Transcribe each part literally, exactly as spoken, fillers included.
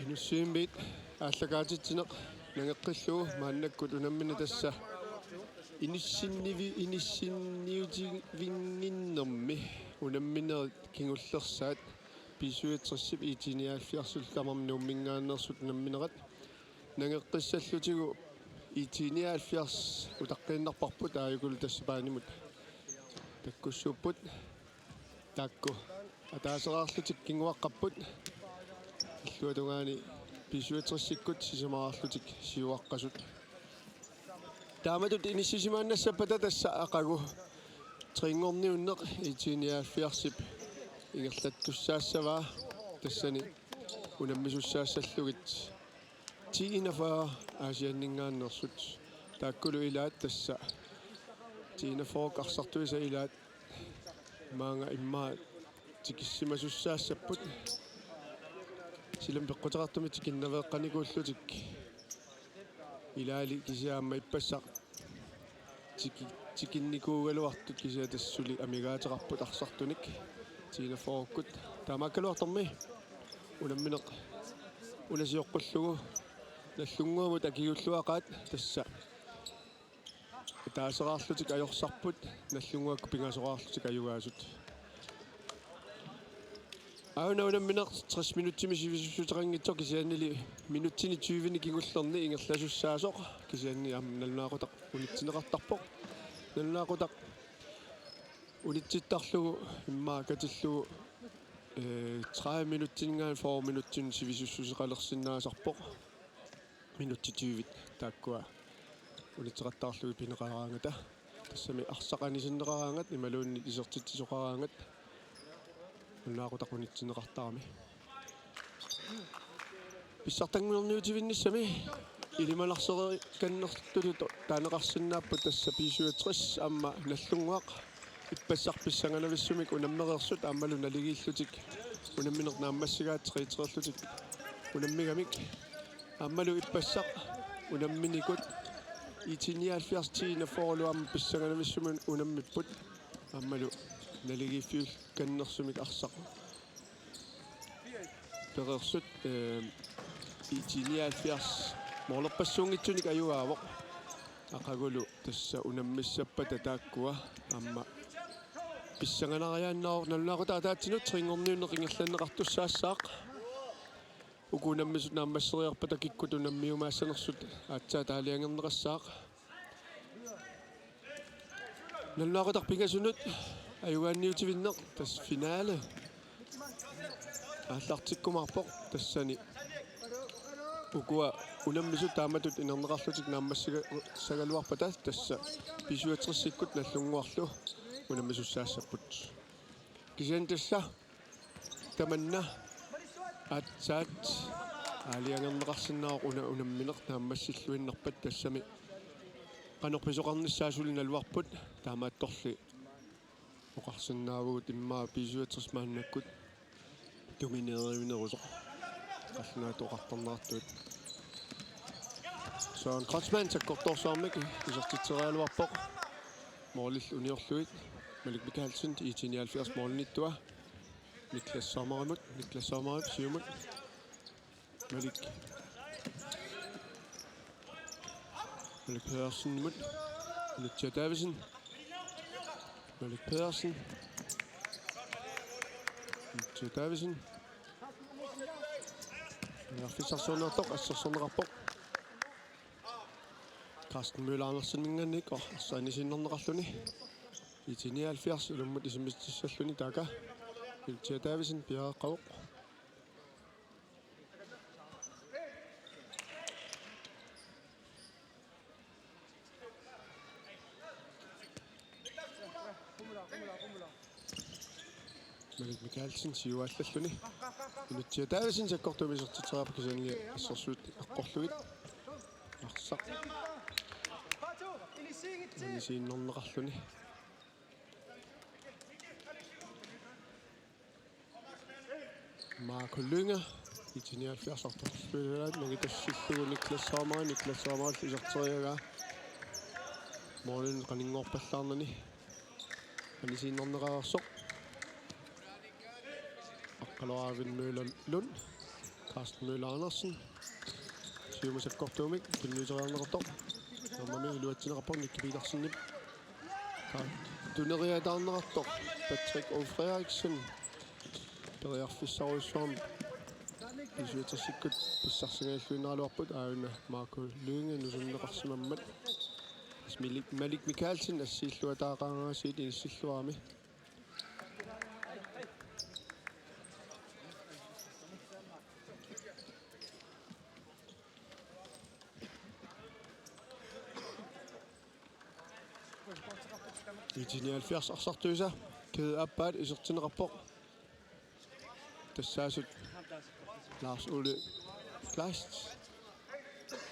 Nussiimbiit aallakaatitsineq nangeqqillugu maannakkut unammineq tassa inissinnivi-, inissinniutivinnginnermi unamminerit kingullersaat B syvogtresip I T nioghalvfjerdsillu tamarmik Nuumminngaanneersut unamminerat nangeqqissallutigu I T nioghalvfjerds utaqqiinnarparput aajukulu tassa paanimut takkussuupput. Taakku ataaseraarlutik kinguaqqapput. Illuatungaani B syvogtresikkut sisamaraarlutik siuaqqasut. Taamatut inissisimaannassappata tassa aqagu trinngorniunneq I T nioghalvfjerdsip ingerlattussaassavaa tassani unammisussaassallugit. T enogfyrre Aasianninngaanneersut. Taakkulu ilaat tassa T enogfyrre arsartuisa ilaat maanga immaqa tikissimasussaassapput. Silami peqquteqartumik tikinnaveeqqanikuullutik. Ilaali kisianni aamma ippassaq tiki-, tikinnikuugaluartut kisianni tassa suli amigaateqarput arsartunik T enogfyrrekkut. Taamaakkaluartormi unammineq una sioqqullugu Nagdlunguamut akigulluaqaat tassa ataaseraarlutik ajorsarput, Nagdlunguakkut pingasoraarlutik ajugaasut. Aana unammineq tres minutsimik sivisussuteqanngitsoq kisiannili minutsini tyveni kingullerni ingerlasussaasoq kisianni aamma nalunaaqutaq unitsinneqartarpoq. Nalunaaqutaq unitsittarlugu immaqa katillugu, ee, tredive minutsininngaanniit fyrre minutsinik sivisussuseqalersinnaasarpoq. Minutsit tyvit taakkua unitseqattaarlugit pineqaraangata. Tassami arsaq anisinneqaraangat imaluunniit isertitsisoqaraangat nalunaaqutaq unitsinneqartarami. Pissartanngorniutivinnissami ilimanarsereerikkannertutut taaneqarsinnaapput tassa B syvogtres aamma Nagdlunguaq ippassaq pissanganavissumik unammereersut aammalu naligiillutik unammineq naammassigaat treogtresserlutik unammigamik. Aammalu ippassaq unamminikut I T nioghalvfjerds T enogfyrrelu aamma pissanganavissumik unammipput. Aammalu naligiiffiulkannersumik arsaq pereersut, ee, I T nioghalvfjerds målerpassuunngitsunik ajugaavoq. Aqagulu tassa unammissappata taakkua aamma pissanganariaannaavoq. Nalunaaqutaq ataatsinut trinngorniunneq ingerlanneqartussaassaaq. Uku unammisut naammasseriarpata kikkut unammiumaassanersut aatsaat aalajangerneqassaaq. Nalunaaqutaq pingasunut ajugaanniutivinneq tassa finale aallartikkumaarpoq tassani. Ukua unammisut taamatut inerneqarlutik naammassiga-, sagaluarpata tassa B syvogtresikkut Nagdlunguarlu unammisussaassapput. Kisianni tassa tamanna aatsaat aalajangerneqarsinnaavoq una unammineq naammassilluinnarpat tassami qanoq pisoqarnissaa suli naluarput taamaattorli oqarsinnaavugut immaqa B syvogtres maannakkut domineerivinerusoq qallunaatut oqartarnerartuut. Søren Kreutzmann sakkortoorsuarmik isertitseriaraluarpoq. Målillu uniorlugit Malik Mikaelsen I T nioghalvfjerds målimiittua. Niklas Sommerimut, Niklas Sommerip siumut. Malik. Malik Pedersenimut. Nutsia Davidsen. Malik Pedersen. Nutsia Davidsen. Periarfissarsiornertoq assersorneqarpoq. Carsten Møller Anderseninngaanniit arsaq anisinnerneqarluni. I T nioghalvfjerds ilummut isimmitsissalluni taaka. Nutsia Davidsen piareeqqavoq. Malik Mikaelsen siuaallalluni. Nutsia Davidsen sakkortuumik isertitseriarpoq kisianni assersuut eqqorlugit. Arsaq. Anisiinnerneqarluni. Marco Lynge, I T nioghalvfjerds artorspilleriat, nangitassillugu Niklas Sommer, Niklas Sommer iserteriaraa. Målini qaninngorpallaarnani. Anisiinnerneqareersoq. Aqqaluaq Arvin Møller Lund. Carsten Møller Andersen. Siumut sakkortuumik tunniuteriarneqartoq. Taamaammat iluatsinneqarpoq Nicky Petersenip. Ka-, tuneriataarneqartoq Patrick O. Frederiksen. Periarfissarujussuarmik B-syvogtresikkut pissarsigalluinnaraluarput aajuna Marco Lynge nusunneqarsimammat. Malik, Malik Mikaelsen assiilluataaqaangaatsiit inissilluarami. I T nioghalvfjerds arsartuisa kæde appaat isertinneqarpoq. Tassaasut Lars Ole Kleist.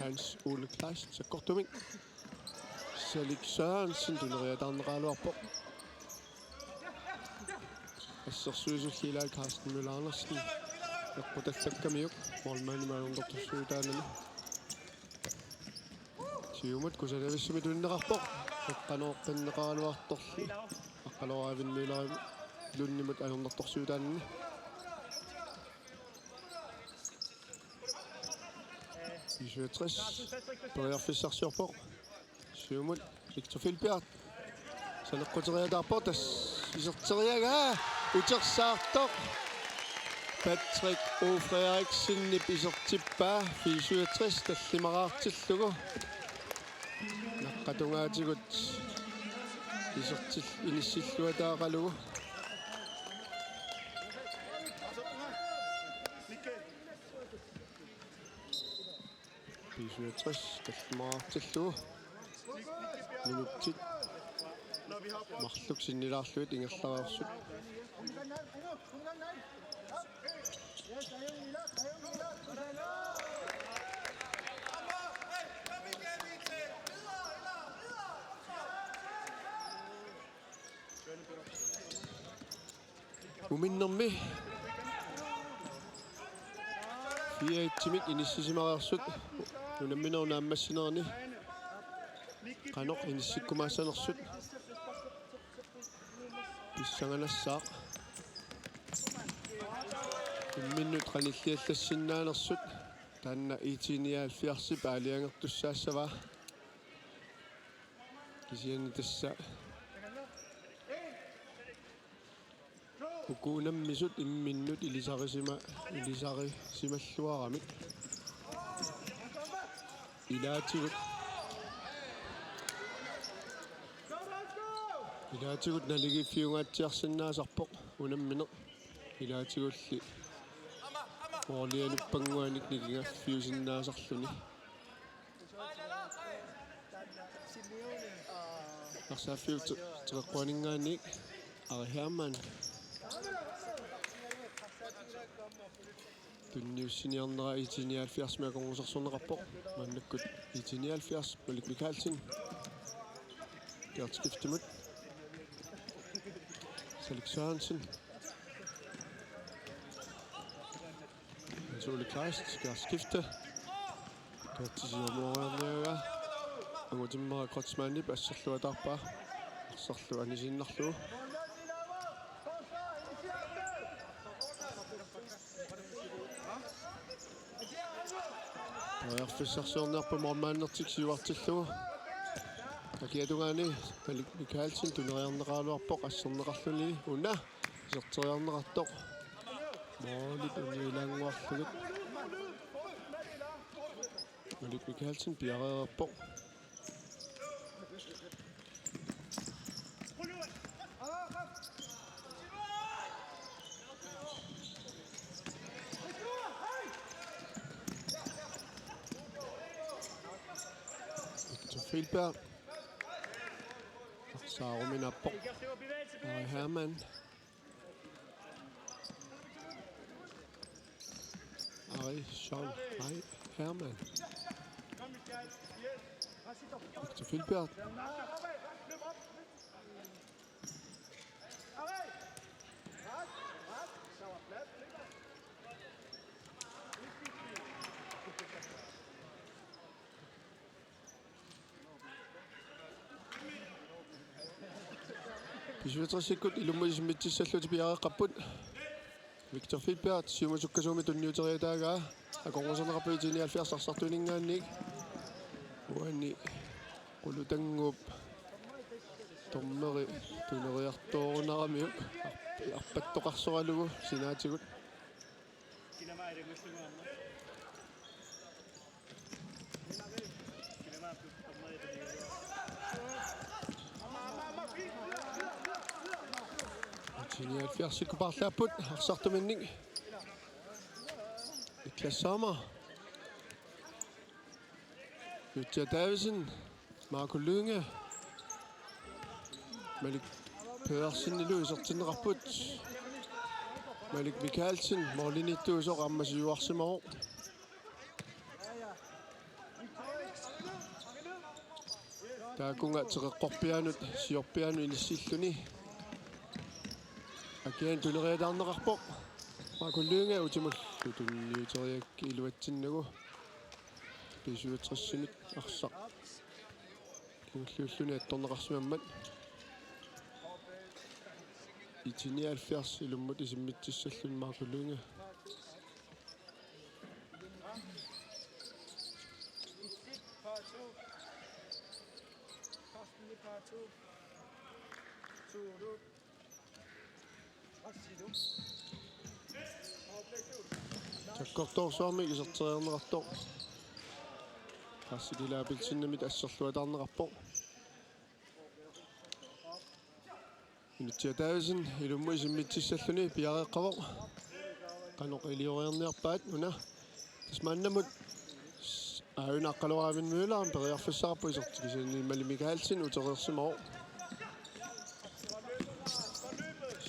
Hans Ole Kleist sakkortuumik. Salik Sørensen tuneriataarneqaraluarpoq. Assersuisulli ilaat Carsten Møller Andersen. Eqqutallakkamiuk målmandimut ajornartorsiutaanani. Siumut kusanavissumik tunineqarpoq. Eqqanooqqinneqaraluartorli. Aqqalooraavin Møller Lundimut ajornartorsiutaanani. B-syvogtres periarfissarsiorpoq. Siumut Victor Filbert. Saneqquteriataarpoq, tassa iserteriaraa utersaartoq. Patrick O. Frederiksenip isertippaa B-syvogtres tallimaraartillugu. Naqqatungaatigut isertil-, inissilluataaqalugu. B-syvogtres tallimaraartillugu. Minutsit marluk sinnilaarlugit ingerlareersut. Uminnermi fire et-imik inissisimareersut unamminerup naammassinerani qanoq inissikkumaassanersut pissanganassaaq. Imminnut qanilliallassinnaanersut taanna I T nioghalvfjerdsip aalajangertussaassavaa. Kisianni tassa uku unammisut imminnut ilisarisima-, ilisarisimalluaramik. Ilaatigut, ilaatigut naligiiffiungaatsiarsinnaasarpoq unammineq. Ilaatigulli målianuppannguanik nikingaaffiusinnaasarluni. Arsaaffiup te-, teqeqquaninngaanniit Ari Hermann. Tunniussiniarnera I T nioghalvfjerdsimi akornusersorneqarpoq. Maannakkut I T nioghalvfjerds, Malik Mikaelsen. Gert Skiftemut. Salik Sørensen. Hans Ole Kleist, Gert Skifte. Gert siumoriarniagaa. Angutimmera Kreutzmannip asserluataarpaa. Arsarlu anisiinnarlugu. Periarfissarsiorniarpoq målmandertik siuartillugu. Akiatungaani Malik Mikaelsen tuneriarneqaraluarpoq asserneqarluni una iserteriarneqartoq. Målip uniilaannguarlugit. Malik Mikaelsen piareerpoq. Victor Friedberg. Saaruminaappoq. Ari Hermann. Ari Sean Ari Hermann. Victor Friedberg. B-syvogtresikkut ilummut isimmitsissallutik piareeqqapput. Victor Filbert, siumut sukkasuumik tunniuteriataagaa, akornuserneqarpoq I T nioghalvfjerds arsartuuninngaanniit. Uani Qulutannguup dommeri tuneriartoorunaramiuk arp-, arpattoqarsoralugu sinaatigut. I T nioghalvfjerdsikkut paarlaapput arsartuminnik. Niklas Sommer. Jutsia Davidsen. Marco Lynge. Malik Pedersenilu isertinneqarput. Malik Mikaelsen målimiittuusoq aamma siuarsimavoq. Taakunga teqeqqorpiaanut siorpiaanut inissilluni. Akian tuneriataarneqarpoq. Marco Lynge utimullu tunniuteriaraa iluatsinnagu. B syvogtresimit arsaq kingulliulluni attorneqarsimammat. I T nioghalvfjerds ilummut isimmitsissalluni Marco Lynge. Sakkortoorsuarmik iserteriarneqartoq. Karsi Kila Abelsenimit asserluataarneqarpoq. Inutsia Davidsen ilummut isimmitsissalluni piareeqqavoq. Qanoq ilioriarniarpaat una. Tassa maannamut aajuna Aqqaluaq Eivind Møller periarfissaqarpoq isertitsisarnini Malik Mikaelsen utereersimavoq.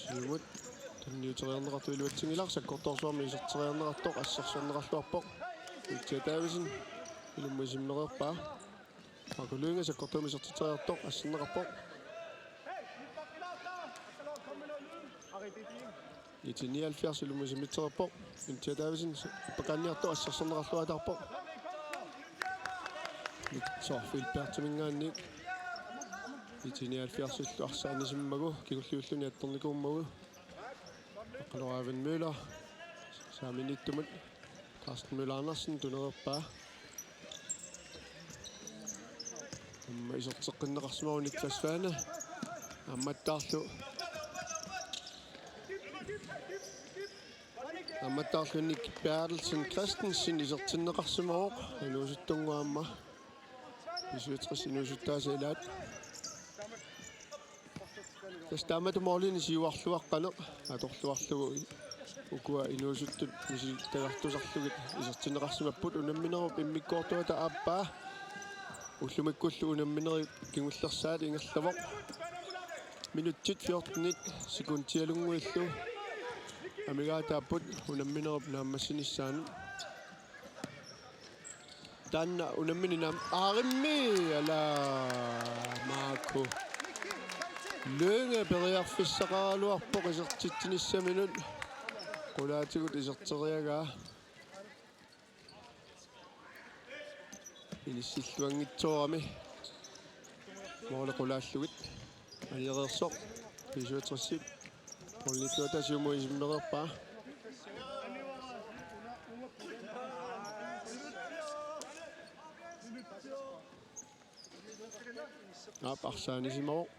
Siumut tunniuteriarneqartoq iluatsinngilaq, sakkortoorsuarmik iserteriarneqartoq assersorneqarluarpoq. Inutsia Davidsen ilummut isimmereerpaa. Marco Lynge sakkortuumik isertitseriartoq asserneqarpoq. I T nioghalvfjerds ilummut isimmitsisarpoq. Inutsia Davidsen pakkaanniartoq assersorneqarluataarpoq. Victor Filbertiminngaanniit. I T nioghalvfjerdsillu arsaq anisimmagu kingulliulluni attornikuummagu. Aqqaluaq Eivind Møller saaminiittumut Carsten Møller Andersen tunereerpaa. Aamma iserteqqinneqarsimavoq Niklas Svane. Aammattaarlu, aammattaarlu Nick Berthelsen Christensen isertinneqarsimavoq inuusuttunnguamma. B syvogtres inuusuttaasa ilaat. Tassa taamatut målini siuarluaqqaneq atorluarlugu ukua inuusuttut misilittagartusarlugit isertinneqarsimapput. Unamminerup immikkoortuata aappaa ullumikkullu unamminerit kingullersaat ingerlavoq. Minutsit fjortenit sekundialunnguillu amigaataapput unamminerup naammassinissaanut. Taanna unammineq aamma aarimmi, ala, Marco Lynge periarfissaqaraluarpoq isertitsinissaminut. Qulaatigut iserteriagaa inissilluanngitsoorami måli qulaallugit. Aniereersoq B syvogtres-ip målimiittuata siumut isimmereerpaa. Aap, arsaq anisimavoq.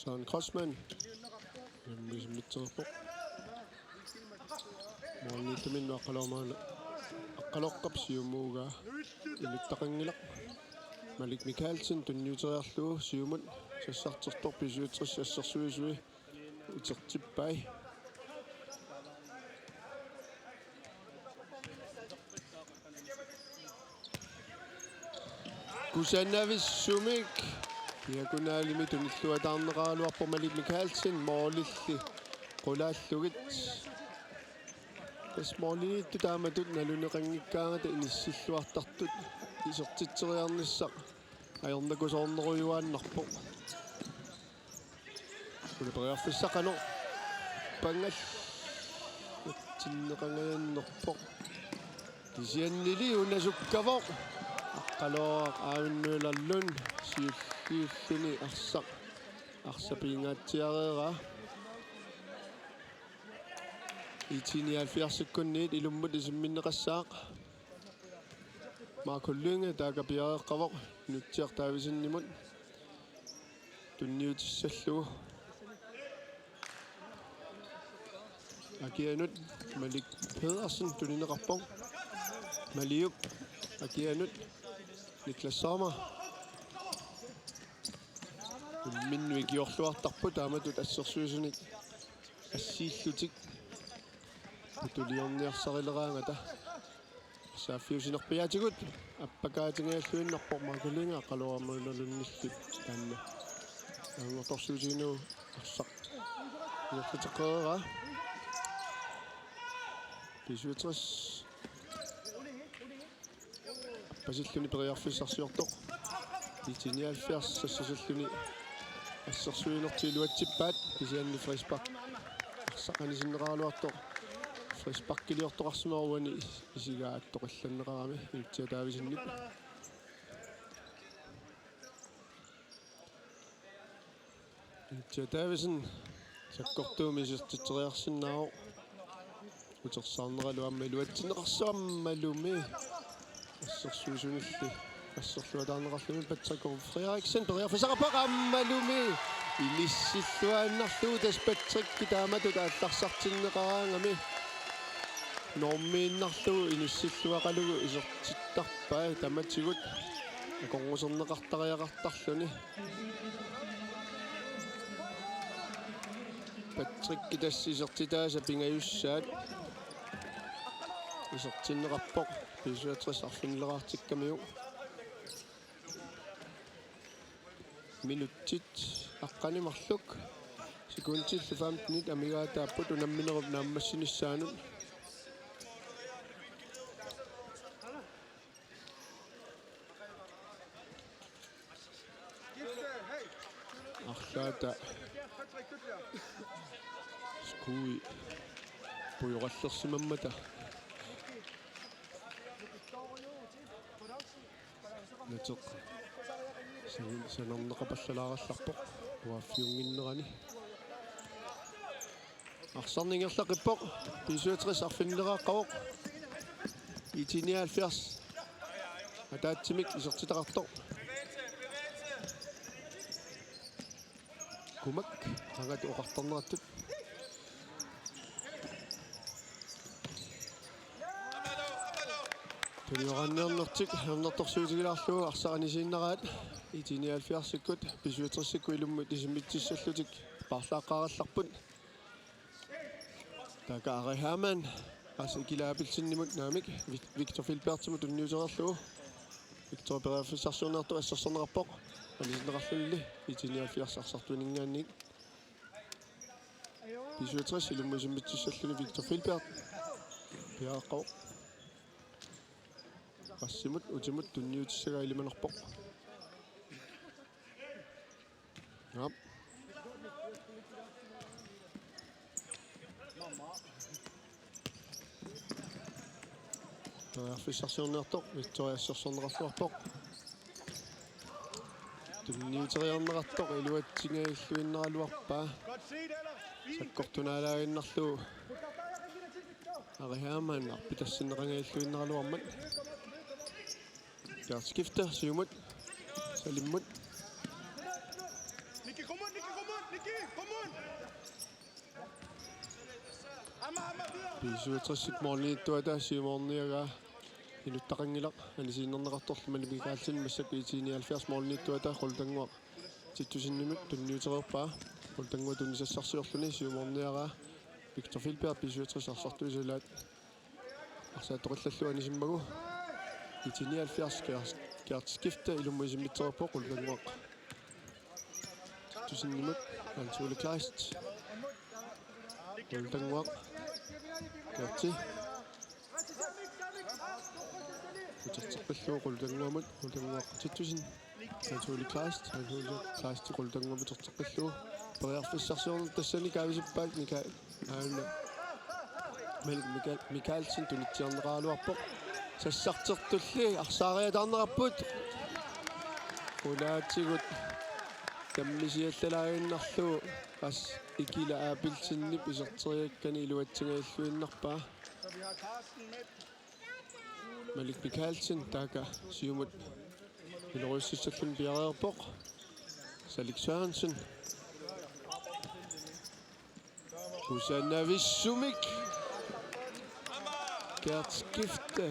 Søren Kreutzmann. Immisimmitseriarpoq. Målimiittuminnut Aqqaluaq-, Aqqaluaq-ip siumuugaa inuttaqanngilaq. Malik Mikaelsen tunniuteriarlugu siumut sassartertoq B syvogtres assersuisui utertippai. Kusanavissumik diagonalimi tunilluataarneqaraluarpoq Malik Mikaelsen, målilli qulaallugit. Tassa målimiittut taamatut nalunngikkaangata inissilluartartut isertitseriarnissaq ajornakusoornerujuaannarpoq. Una periarfissaq qanoq pangal-, atsinneqangajannerpoq. Kisiannili una sukkavoq. Aqqaluaq Eivind Møller Lund siulliulluni arsaq, arsaq pingaatsiareeraa. I T nioghalvfjerdsikkunniit ilummut isimminneqassaaq. Marco Lynge taakku piareeqqavoq Nutsiaq Davidsenimut. Tunniutissallugu. Akianut Malik Pedersen tunineqarpoq. Maliup Akianut Niklas Sommer. Imminnut ikiorluartarput taamatut assersuisunik assiillutik. Tuliorniarsarileraangata. Saaffiusinerpiaatigut appakaatingajalluinnarpoq Marco Lynge aqqaluarmalunnilli taanna. Anngortorsiutigineq arsaq. Iorluteqqereeraa. B syvogtres. Appasilluni periarfissarsiortoq. I T nioghalvfjerds sassasilluni assersuinertik iluatsippaat kisianni frispark. Arsaq anisinneqaraluartoq. Frisparkiliortoqarsimavoq uani isigaa attoqillanneqarami Nutsiaq Davidsenip. Nutsiaq Davidsen sakkortuumik isertitseriarsinnaavoq. Utersaarneralu aamma iluatsinneqarsimammalumi. Assersuisunilli asserluataarneqarluni Patrick Frederiksen periarfissaqarpoq aammalumi. Inissilluaannarlugu tassa Patrick taamatut aallarsaartinneqaraangami. Normiinnarlugu inissilluaqalugu isertittarpai tamatigut akornuserneqartariaqartarluni. Patrick tassa isertitaasa pingajussaat. Isertinneqarpoq B syvogtres arfinileraartikkamiuk. Minutsit aqqaneq marluk. Sekundillu femtenit amigaataapput unamminerup naammassinissaanut. Arlaata skuui pujorallersimammata. Nateq san-, sanarneqapallalaarallarpoq uaaffiunnginnerani. Arsarneq ingerlaqqippoq, B syvogtres arfinileraaqqavoq. I T nioghalvfjerds ataatsimik isertitaqartoq. Kumak, qangat oqartarnerattut. Tunioranniarnertik annertorsiutigilaarlugu arsaq anisiinnaraat I T nioghalvfjerdsikkut B syvogtresikkut ilummut isimmitsissallutik paarlaaqqaarallarput. Taakku Ari Hermann, Lars Egil Abelsenimut naamik, Vic-, Victor Filbertimut tunniutereerlugu. Victor periarfissarsiorniartoq assersorneqarpoq. Anisinneqarluni I T nioghalvfjerds arsartuininngaanniit. B syvogtres ilummut isimmitsissalluni Victor Filbert. Piareeqqavoq. Qassimut utimut tunniutissagaa ilimanarpoq. Aap. Periarfissarsiorniartoq, Victoria assersorneqarluarpoq. Tunniuteriarneqartoq iluatsingajalluinnaraluarpaa. Sakkortunaalaaginnarlugu. Ari Hermann arpitassinneqangajalluinnaraluarmat. Kjært skifte, siumut. Salimmut. Niki, kom ud, Niki, kom ud, Niki, kom ud. B syvogtres målimiittuata siumoorniagaa inuttaqanngilaq, anisiinnerneqartorlu Malik Mikaelsen, massakkut I T nioghalvfjerds målimiittuata Qullannguaq Titusenimut tunniutereerpaa. Qullannguaq tunisassarsiorluni siumoorniaraa Victor Filbert, B syvogtres arsartuisa ilaat. Arsaq toqillallu anisimmagu. I T nioghalvfjerds Kjært, Kjært skifte ilummut isimmitseriarpoq Qullannguaq Titusenimut, Hans Ole Kleist. Qullannguaq. Kjærti. Uterteqqillugu Qullannguamut, Qullannguaq Titusen. Hans Ole Kleist, Hans Ole Kleist Qullannguamut uterteqqillugu. Periarfissarsiorneq tassani kaavitsippaat Mikael. Aana. Malik Mikael-, Mikaelsen tunitsiarneqaraluarpoq. Sassartertulli arsaariataarnerarput. Qulaatigut. tammisiallalaaginnarlugu, qas Ikila Abelsenip iserteriakkani iluatsingajalluinnarpaa. Malik Mikaelsen taakku siumut ilorujussuarsuarluni piareerpoq. Salik Sørensen. Kusanavissumik. Gert Skifte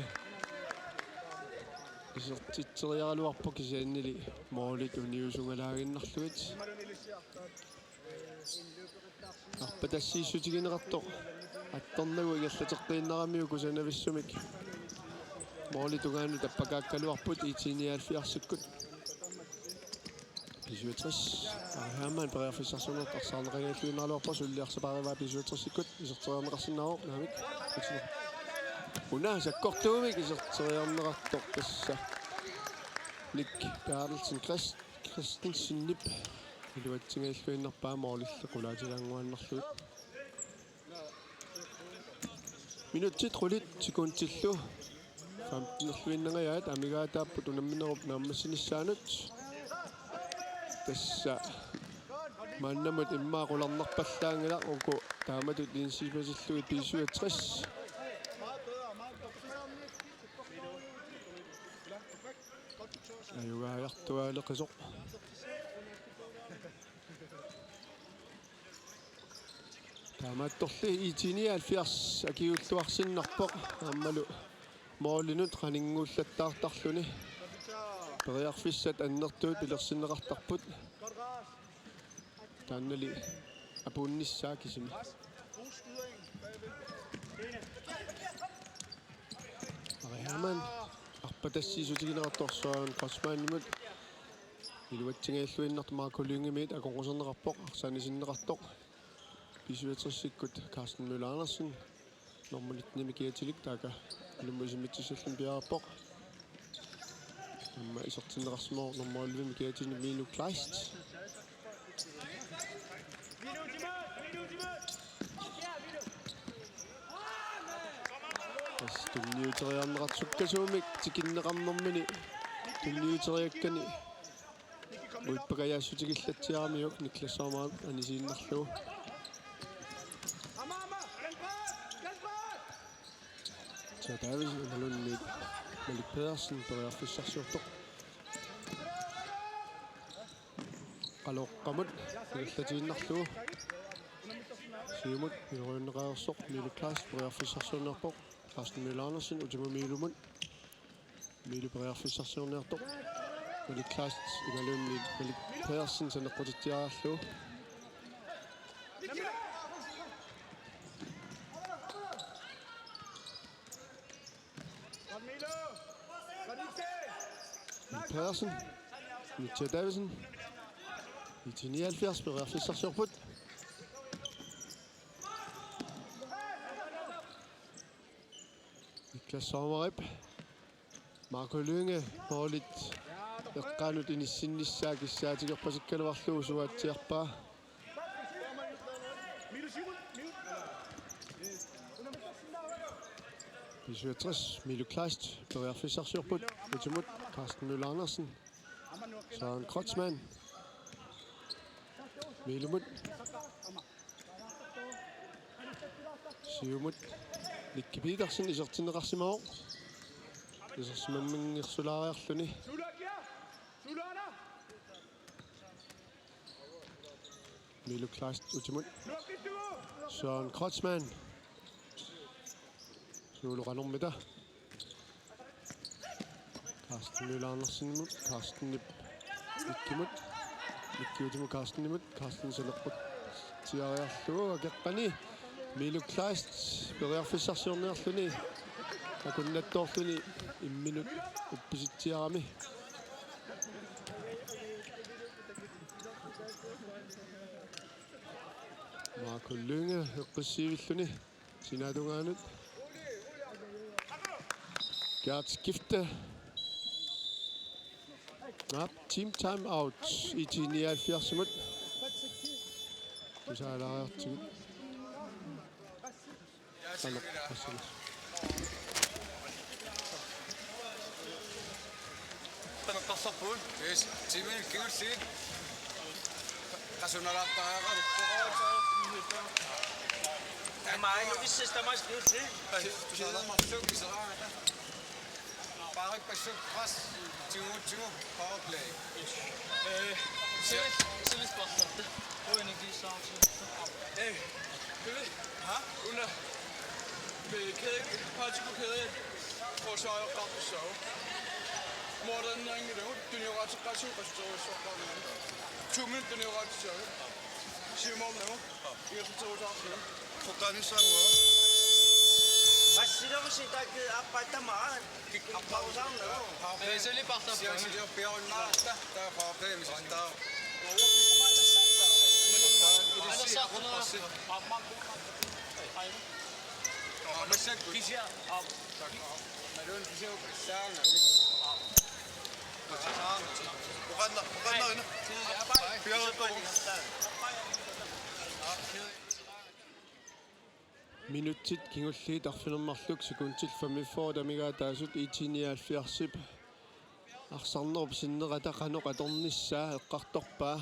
isertitseriaraluarpoq kisiannili målit uniusungalaaginnarlugit. Arpatassiissutigineqartoq attornagu ingerlateqqiinnaramiuk kusanavissumik. Måli tungaanut tappakaakkaluarput I T nioghalvfjerdsikkut. B syvogtres. Ari Hermann periarfissarsiornertut arsaarneqanngilluinnaraluarpoq, suli arsaq paarivaa B syvogtresikkut iserteriarneqarsinnaavoq, naamik. Una sakkortuumik iserteriarneqartoq tassa. Nick Berthelsen Christ-, Christensenip iluatsingajalluinnarpaa målillu qulaatilaannguaannarlugit. Minutsit qulit sekundillu femtenerluinnangajaat amigaataapput unamminerup naammassinissaanut. Tassa maannamut immaqa qularnarpallaanngilaq, uku taamatut initiativitillugit B syvogtres. Ajugaajartuaaleqisoq. Taamaattorli I T nioghalvfjerds akiliulluarsinnarpoq aammalu målinut qaninngulattaartarluni. Periarfissat annertuut pilersinneqartarput. Taannali apuunnissaa kisimi. Ari Hermann arpatassiissutigineqartoq Søren Kreutzmannimut. Iluatsingajalluinnartoq Marco Lyngemiit akornuserneqarpoq, arsaq anisinneqartoq. B syvogtresikkut Carsten Møller Andersen. Nummer nittenimik Kiatilik taakku ilummut isimmitsissalluni piareerpoq. Aamma isertinneqarsimavoq nummer ellevemik Kiatilini Milo Kleist. Tassa tunniuteriarneqartoq sukkasuumik tikinneqarnermini tunniuteriakkani uippakajaassutigillatsiaramiuk Niklas Sommer anisiinnarlugu. Tia Davidsen imaluunniit Malik Pedersen periarfissarsiortoq. Qaloqqamut ingerlatiinnarlugu. Siumut iluarineqareersoq Milo Kleist periarfissarsiorniarpoq. Carsten Møller Andersen utimut Milomut. Milo periarfissarsiorniartoq. Malik Kleist imaluunniit Malik Pedersen saneqqutitsiarlugu. Pedersen. Mitja Davidsen. I T nioghalvfjerds periarfissarsiorput. Niklas Sommerip. Marco Lynge målit eqqaanut inissinnissaa kissaatigerpasikkaluarlugu suaatsiarpaa. B syvogtres, Milo Kleist periarfissarsiorput, utimut Carsten Møller Andersen, Søren Kreutzmann, Milomut. Siumut Nicky Petersen isertinneqarsimavoq. Isersimamminngerulaariarluni. Milo Kleist utimut. Søren Kreutzmann. Suuluqanermita. Carsten Møller Andersenimut, Carstenip Nickimut, Nicky utimut Carstenimut, Carsten saneqqutsiariarlugu akeqqani Milo Kleist periarfissarsiorniarluni akunnattoorluni imminut uppisitsiarami. Marco Lynge eqqissiivilluni. Sinaatungaanut. Gert Skifte. Naap, team time out. I T nioghalvfjerdsimut. Tusaalaariartigut. Qanoq, qassanas. Qanoq qassarput? Yes, tiiminut kingulliit. Qasunalaartariaqarpoq. Taamaaliorissas tamaasa. Kæ-, kædemarluk iseraangata. Paarippassuk pres tigutsigu powerplay. Ee, Silis, Silis paarlatta. Uani kiisaarsi. Ee, Pele. Ha? Una. Med kæde, Patrick Kæde. Forsvarer Qappusau. Morten Nangilu, tunioraatseqqaassuup qassuterujussuaqqaarnera. Tuumik tunioraatseq. Simon Namo. Ingerlaterusaarlugu. Qutaanissaanngua. Qassilersi taakku aappaattama. Kikkarusaarlugu. Ee, suli paarlappaa. Siaksiliorpiarunnaarta. Taava paarlappaa misistaa. Anersaartunera. Massakkut. Kisianni. Maluun kisianni saanga. Oqanna, oqanna ina. Piareerpoq. Minutsit kingulliit arfineq-marluk sekundit femogfyrre amigaataasut I T nioghalvfjerdsip arsarnerup sinnerata qanoq atornissaa eqqartorpaa.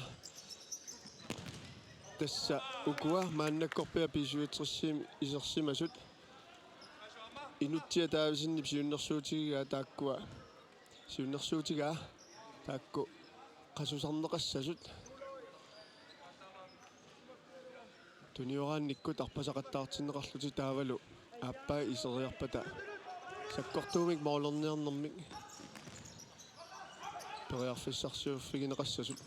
Tassa ukua maannakkorpiaq B syvogtresimi isersimasut. Inutsiaq taavisinni siunnersuutigaa taakkua. Siunnersuutigaa taakku qasusarneqassasut. Tunioraannikkut arpasaqattaartinneqarlutik taavalu aappaa iseriarpata sakkortuumik målerniarnermik periarfissarsiorfigineqassasut.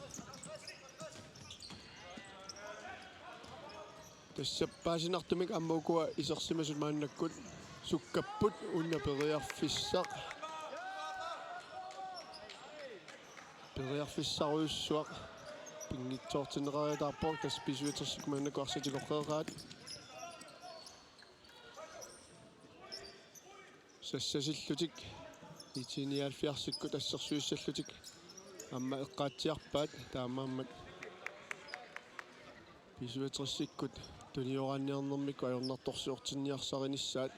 Tassa paasinartumik aamma ukua isersimasut maannakkut sukkapput, una periarfissaq. Periarfissarujussuaq pinngitsoortinneqariataarpoq, tassa B syvogtresikkut maannakkut arsaq tigoqqeqaat. Sassasillutik I T nioghalvfjerdsikkut assersuissallutik aamma eqqaatsiarpaat, taamaammat B syvogtresikkut tunioraanniarnermikkut ajornartorsiortinniarsarinissaat.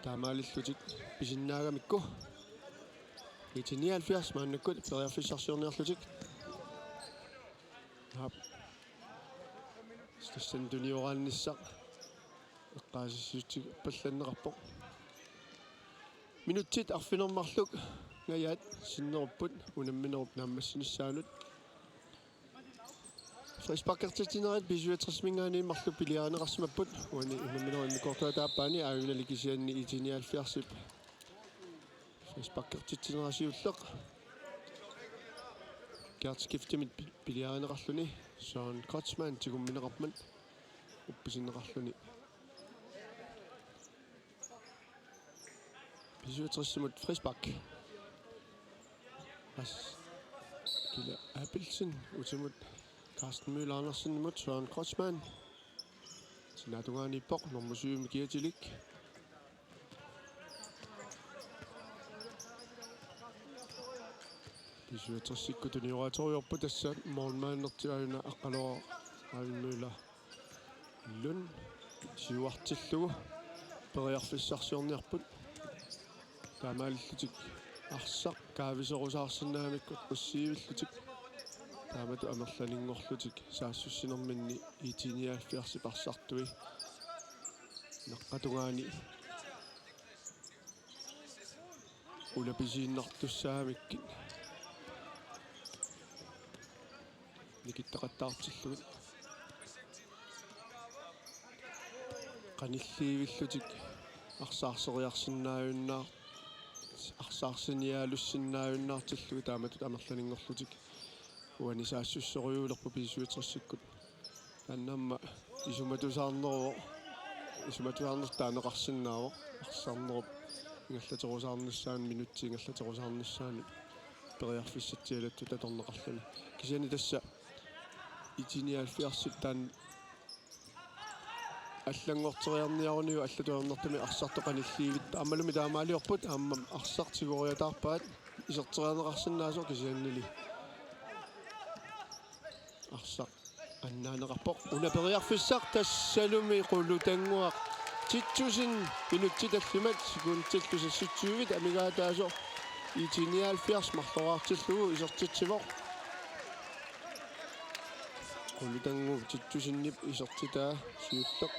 Taamaalillutik pisinnaagamikku. I T nioghalvfjerds maannakkut periarfissarsiorniarlutik. Aap. Tassani tunioraannissaq eqqaasitsissutigippallanneqarpoq. Minutsit arfineq-marluk ngajaat sinnerupput unamminerup naammassinissaanut. Frisparkertitsinerit B syvogtresiminngaanniit marluk piliarineqarsimapput. Uani unamminerup immikkoortuata aappaani Aajunali kisianni I T nioghalvfjerdsip frisparkertitsinera siulleq. Gert Skiftemit pi-, piliarineqarluni Søren Kreutzmann tigummineqarmat uppisinneqarluni. B syvogtresimut frispark. As Kille Abelsen utimut Carsten Møller Andersenimut Søren Kreutzmann. Sinaatungaaniippoq nummer syv Mikiatilik. B syvogtresikkut tunioraatsorujoorput, tassa målmandertiaajuna aqqaluaq Carsten Møller Lund siuartillugu periarfissarsiorniarput. Taamaalillutik arsaq kaaviserusaarsinnaamikku eqqussiivillutik. Taamatut amerlaninngorlutik saassussinerminni I T nioghalvfjerdsip arsartui naqqatungaani ulapisiinnartussaamikkit nikittaqattaartillugit. Qanilliivillutik arsaarseriarsinnaajunnaar-, arsaarsiniaalussinnaajunnaartillugit taamatut amerlaninngorlutik. Uani saassusserujuulerput B syvogtresikkut. Taanna aamma isumatusaarneruvoq, isumatusaarnertut taaneqarsinnaavoq, arsarnerup ingerlaterusaarnissaanut, minutsit ingerlaterusaarnissaanut periarfissatsialattoq atorneqarluni. Kisianni tassa I T nioghalvfjerdsip taanna allanngorteriarniaruniuk allatut ajornartumik arsartoq qanilliivittoq. Aammalumi taamaaliorput, aamma arsaq tigoriataarpaat iserteriarneqarsinnaasoq, kisiannili arsaq annaaneqarpoq. Una periarfissaq tassalumi Qulutannguaq Titussen minutsit tallimat sekundillu seksogtyve amigaataasoq I T nioghalvfjerds marloraartillugu isertitsivoq. Qulutannguup Tittussenip isertitaa siulleq.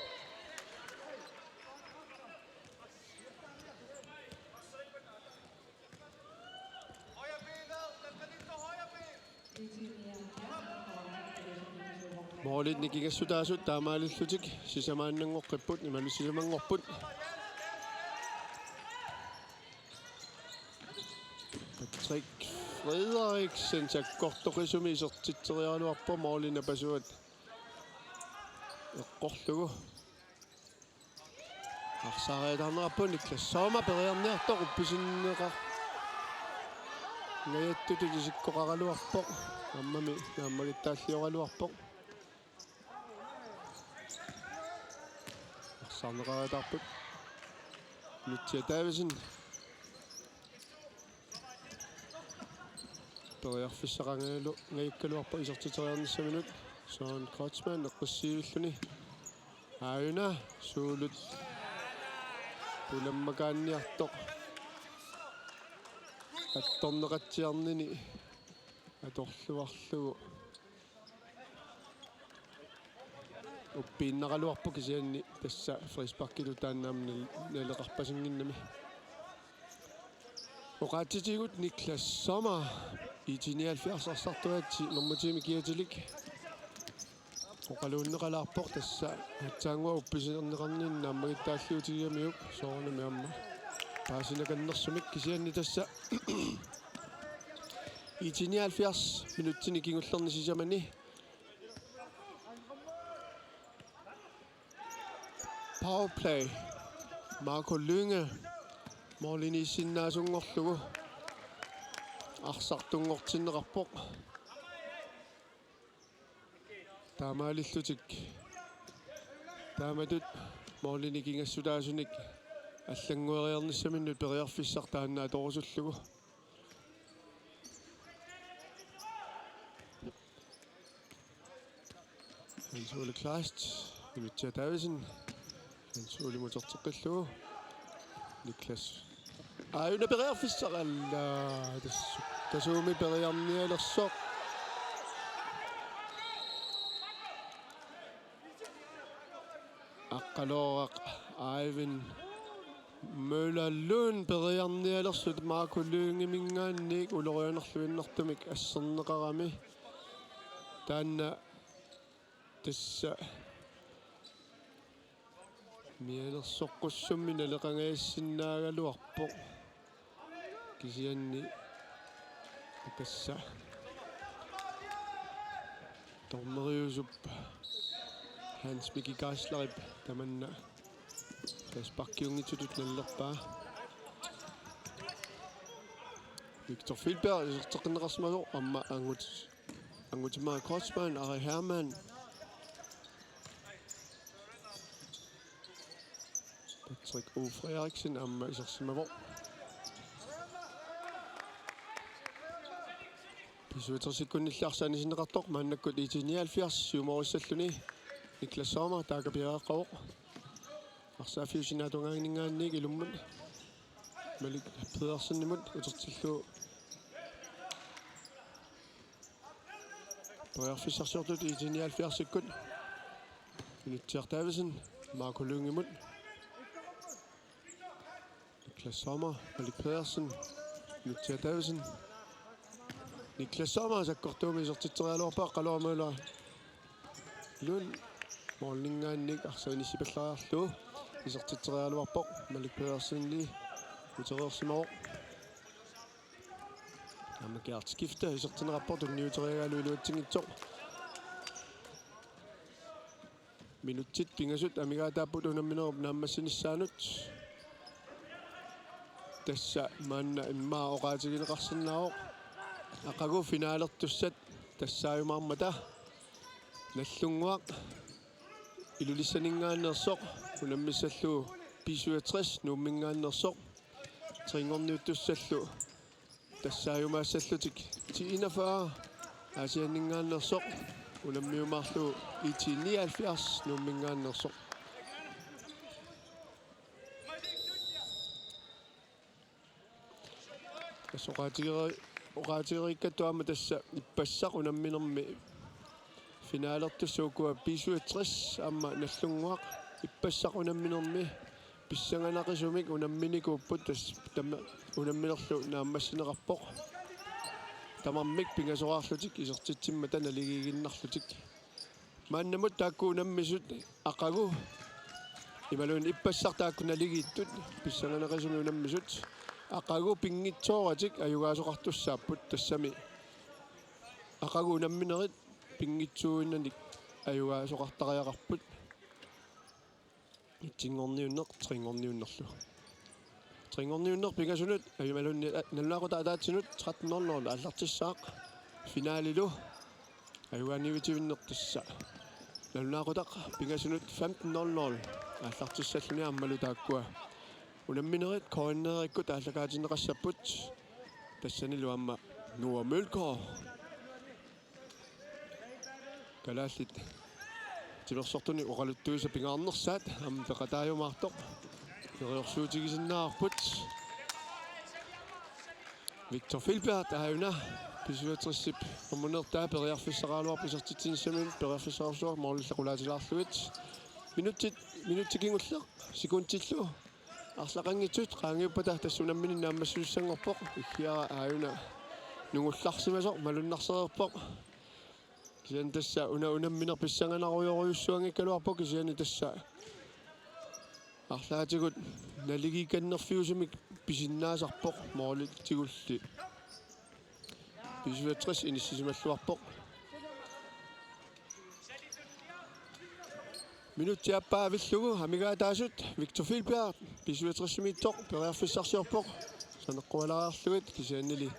Målit nikingassutaasut taamaalillutik sisamaannanngoqqipput, imaluunniit sisamanngorput. Patrick Frederiksen sakkortoqisumik isertitseriaraluarpoq, måli napasuat eqqorlugu. Arsaariataarnerarpoq. Niklas Sommer periarniartoq uppisinneqar-, ngajattutut isikkoqaraluarpoq. Aammami naammagittaalliugaluarpoq. Arsaarneqariataarput. Mitsia Davidsen. Periarfissaqangajalu-, ngajakkaluarpoq isertitseriarnissaminut. Søren Kreutzmann eqqissiivilluni. Aajuna suulut pulammakaanniartoq attorneqatsiarnini atorluarlugu. Uppiinnaraluarpoq kisianni tassa frisparkitut taanna aamma nal-, naleqarpasinnginnami. Oqaatsitigut Niklas Sommer, I T nioghalvfjerds arsartuaatsi normu ti-mi kiatilik. Oqaluunneqalaarpoq tassa aatsaannguaq uppisinneqarnini naammagittaalliutigigamiuk soorunami aamma paasinakannersumik kisianni tassa I T nioghalvfjerds minutsini kingullerni sisamani. Powerplay. Marco Lynge. Målini issinnaasunngorlugu. Arsartunngortinneqarpoq. Taamaalillutik. Taamatut målini nikingassutaasunik allanngueriarnissaminnut periarfissaq taanna atorusullugu. Hans Ole Kleist, Mitsia Davidsen, Hans Ole muterteqqillugu, Niklas. Aajuna periarfissaq alla, tas-, tasuumi periarnialersoq. Aqqalooraq Aiven Møller Lund periarnialersut Marco Lyngeminngaanniit ulorianarluinnartumik asserneqarami. Taanna tassa mianersoqqussummi naleqangajassinnaagaluarpoq. Kisianni tassa dommeriusup Hans Miki Geislerip tamanna frisparkiunngitsutut nallerpaa. Victor Filberg iserteqqinneqarsimasoq, aamma angut-, angutimmagu Kreutzmann, Ari Hermann. Patrick O. Frederiksen aamma isersimavoq. B syvogtres-ikkunnilli arsaq anisinneqartoq maannakkut I T nioghalvfjerds siumorissalluni. Niklas Sommer taakku piareeqqavoq. Arsaaffiup sinaata tungaaninngaanniit ilummut Malik Pedersenimut utertillugu. Periarfissarsiortut I T nioghalvfjerds-ikkut. Nutsiaq Davidsen, Marco Lyngemut. Niklas Sommer, Malik Pedersen, Nutsiaq Davidsen. Niklas Sommer sakkortuumik isertitseriaraluarpaa, Aqqalooraq Møller Lund målininngaanniit arsaq inissipallariarlugu isertitseriaraluarpoq, Malik Pedersenili utereersimavoq. Aamma Gert Skifte isertinneqarpoq tunniuteriarlugu iluatsinngitsoq. Minutsit pingasut amigaataapput unamminerup naammassinissaanut. Tassa maanna immaqa oqaatigineqarsinnaavoq aqagu finalertussat tassaajumaarmata. Nagdlunguaq Ilulissaninngaanneersoq unammissallugu B syvogtres Nuumminngaanneersoq. Trinngorniuttussallu tassaajumaassallutik T enogfyrre Aasianninngaanneersoq unammiumaarlugu I T nioghalvfjerds Nuumminngaanneersoq. Tassa oqaatigeri-, oqaatigereerakku aamma tassa ippassaq unamminermi Finalertussat ukua B syvogtres aamma Nagdlunguaq, ippassaq unamminermi pissanganaqisumik unamminikuupput, tassa taama unamminerlu naammassineqarpoq. Tamarmik pingasoraarlutik isertitsimmata naligiiginnarlutik. Maannamut taakku unammisut aqagu imaluunniit ippassaq taakku naligiittut pissanganaqisumik unammisut aqagu pinngitsooratik ajugaasoqartussaapput, tassami aqagu unamminerit pinngitsuuinnanik ajugaasoqartariaqarput. Etsinngorniunneq, trinngorniunnerlu. Trinngorniunneq pingasunut, ajumalunni, a, nalunaaqutaq ataatsinut tretten nul nul aallartissaaq. Finalilu ajugaaniutivinneq tassa. Nalunaaqutaq pingasunut femten nul nul aallartissalluni aammalu taakkua unamminerit K N R-ikkut aallakaatinneqassapput. Tassanilu aamma Noah Mølgaard. Kalaallit timersortunik oqaluttuisa pingaarnersaat aamma peqataajumaartoq. Neriorsuutigisinnaavarput. Victor Filbert aajuna B syvogtres-ip amunertaa periarfissaqaraluarpoq isertitsinissaminnut, periarfissarsuaq målillu qulaatilaarlugit. Minutsit, minutsit kingulleq sekundillu arlaqanngitsut qaangiuppata tassa unammineq naammassisussanngorpoq. Iggiara aajuna nungullarsimasoq malunnarsereerpoq. Kisianni tassa una unammineq pissanganarujorujussuanngikkaluarpoq, kisianni tassa arlaatigut naligiikkannerfiusumik pisinnaasarpoq målitsigulli. B syvogtres inissisimalluarpoq. Minutsit aappaa avillugu amigaataasut Victor Filbert B syvogtres-imiittoq periarfissarsiorpoq. Saneqqualaarlugit kisiannili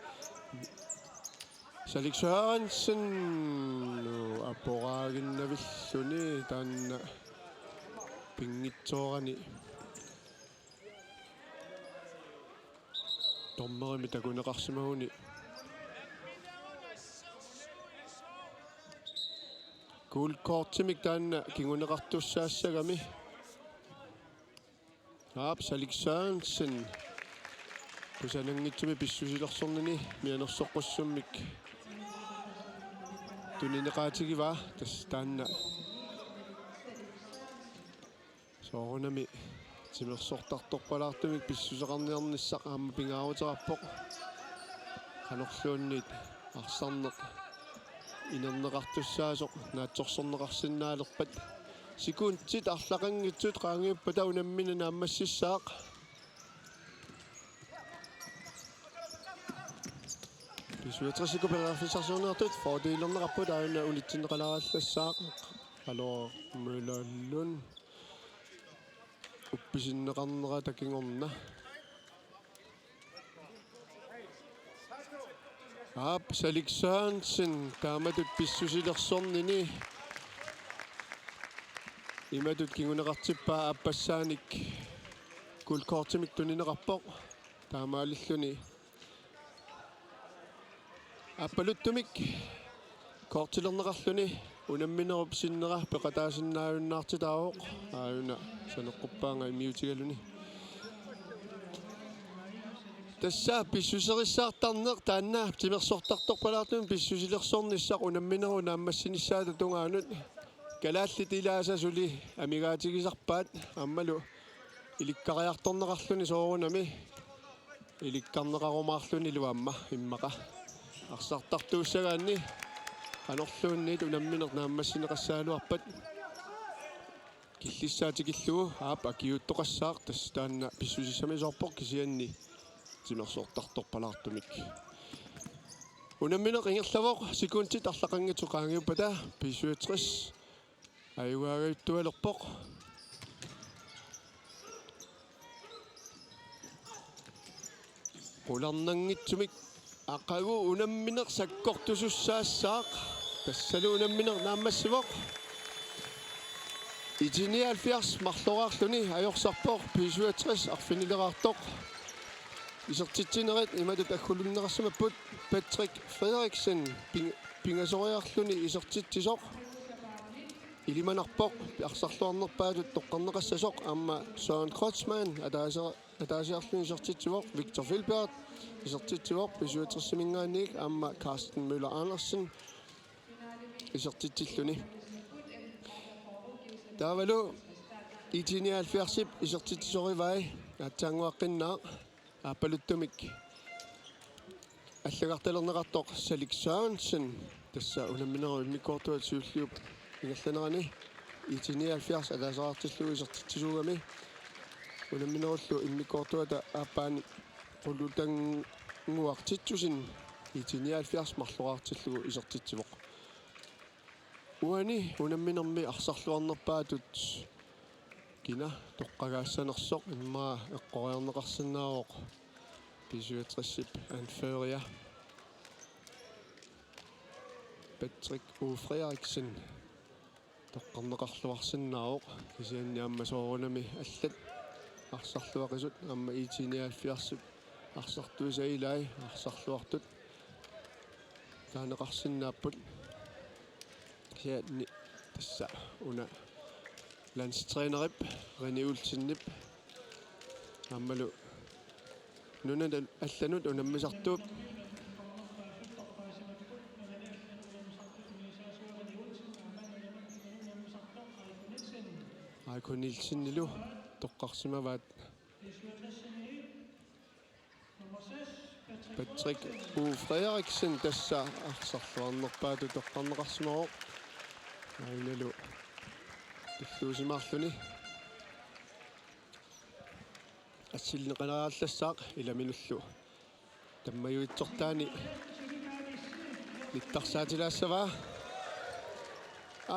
Salik Sørensen aporaaginnavilluni taanna pinngitsoorani dommerimi takuneqarsimaguni. Gult kortimik taanna kinguneqartussaassagami. Aap, Salik Sørensen kusananngitsumik pissusilersornini mianersoqqussummik tunineqaatigivaa, tassa taanna soorunami timersortartorpalaartumik pissuseqarniarnissaq aamma pingaaruteqarpoq. Qanorluunniit arsarneq inerneqartussaasoq naatsorsorneqarsinnaalerpat. Sekundit arlaqanngitsut qaangiuppata unammineq naammassissaaq. B syvogtres-ikkut periarfissarsiorniartut fordelerneqarput aajuna unitsinneqalaarallassaaq. Alor Møller Lund uppisinneqarnerata kingorna. Aap, Salik Sørensen taamatut pissusilersornini imatut kinguneqartippaa aappassaanik gult kortimik tunineqarpoq. Taamaalilluni aappaluttumik kortilerneqarluni unamminerup sinnera peqataasinnaajunnaartitaavoq. Aajuna saneqquppaanga immiutigaluni. Tassa pissuserissaartarneq taanna timersortartorpalaartumik pissusilersornissaq unamminerup naammassinissaata tungaanut. Kalaallit ilaasa suli amigaatigisarpaat aammalu ilikkariartorneqarluni soorunami ilikkarneqarumaarlunilu aamma immaqa arsartartuussagaanni qanorluunniit unammineq naammassineqassagaluarpat. Killissaa tikillugu aap akiuuttoqassaaq, tassa taanna pissusissamisoorpoq kisianni timersortartorpalaartumik. Unammineq ingerlavoq sekundit arlaqanngitsut qaangiuppata B syvogtres ajugaagajuttualerpoq. Qularnanngitsumik aqagu unammineq sakkortusussaassaaq. Tassalu unammineq naammassivoq. Etiniaalfiars marloraarluni ajorsarpoq B syvogtres arfinileraartoq. Isertitsinerit imatut aggulunneqarsimapput: Patrick Frederiksen ping-, pingasoriarluni isertitsisoq. Ilimanarpoq arsarluarnerpaatut toqqarneqassasoq aamma Søren Kreutzmann ataasi-, ataasiarluni isertitsivoq, Victor Filbert isertitsivoq B syvogtres-iminngaanniit aamma Carsten Møller Andersen isertitsilluni. Taavalu I T nioghalvfjerdsip isertitsisorivai aatsaannguaqqinnaaq aappaluttumik allagartalerneqartoq Salik Sørensen, tassa unamminerup immikkoortuata siulliup ingerlanerani I T nioghalvfjerds ataaseqartillugu isertitsisuugami. Unamminerullu immikkoortuata aappaani qulutannguaq titsusin I T nioghalvfjerds marloraartillugu isertitsivoq. Uani unamminermi arsarluarnerpaatut kina toqqagaassanersoq immaqa eqqoriarneqarsinnaavoq B syvogtresip anføria Patrick O. Frederiksen toqqarneqarluarsinnaavoq, kisianni aamma soorunami allat arsarluaqisut aamma I T nioghalvfjerdsip arsartuisa ilai arsarluartut taaneqarsinnaapput. Kisianni tassa una landstrænerip René Olsenip aammalu nunanut allanut unammisartuup Aiko Nielsenilu toqqarsimavaat. Patrick O. Frederiksen tassa arsarluarnerpaatut toqqarneqarsimavoq. Ainalu tulluusimaarluni. Assilneqalaarallassaaq ilaminullu tammajuitsortaani nittarsaatilaassavat.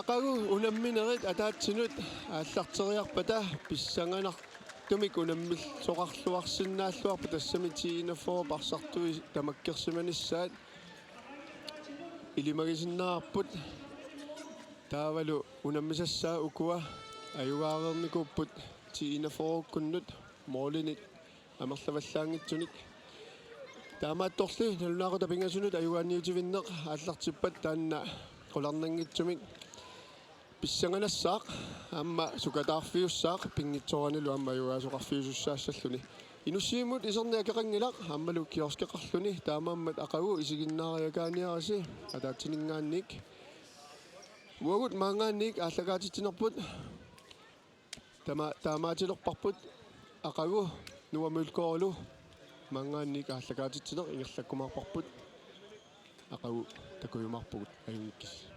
Aqagu unamminerit ataatsinut aallarteriarpata pissanganartumik unammilsoqarluarsinnaalluarput, tassami T enogfyrre arsartui tamakkersimanissaat ilimagisinnaavarput. Taavalu unammisassaat ukua ajugaareernikuupput T enogfyrrekkunnut målinik amerlavallaanngitsunik. Taamaattorli nalunaaqutaq pingasunut ajugaanniutivinneq aallartippat taanna qularnanngitsumik pissanganassaaq aamma sukataarfiussaaq pinngitsooranilu aamma ajugaasoqarfiusussaassalluni. Inussivimmut iserneq akeqanngilaq aammalu kiorskeqarluni, taamaammat aqagu isiginnaariakaaniarisi ataatsininngaanniit. Uagut maanngaanniit aallakaatitsinerput tama-, taamaatilerparput aqagu Noah Mølgaardilu maanngaanniit aallakaatitsineq ingerlakkumaarparput, aqagu takujumaarpugut ajunngikkussi.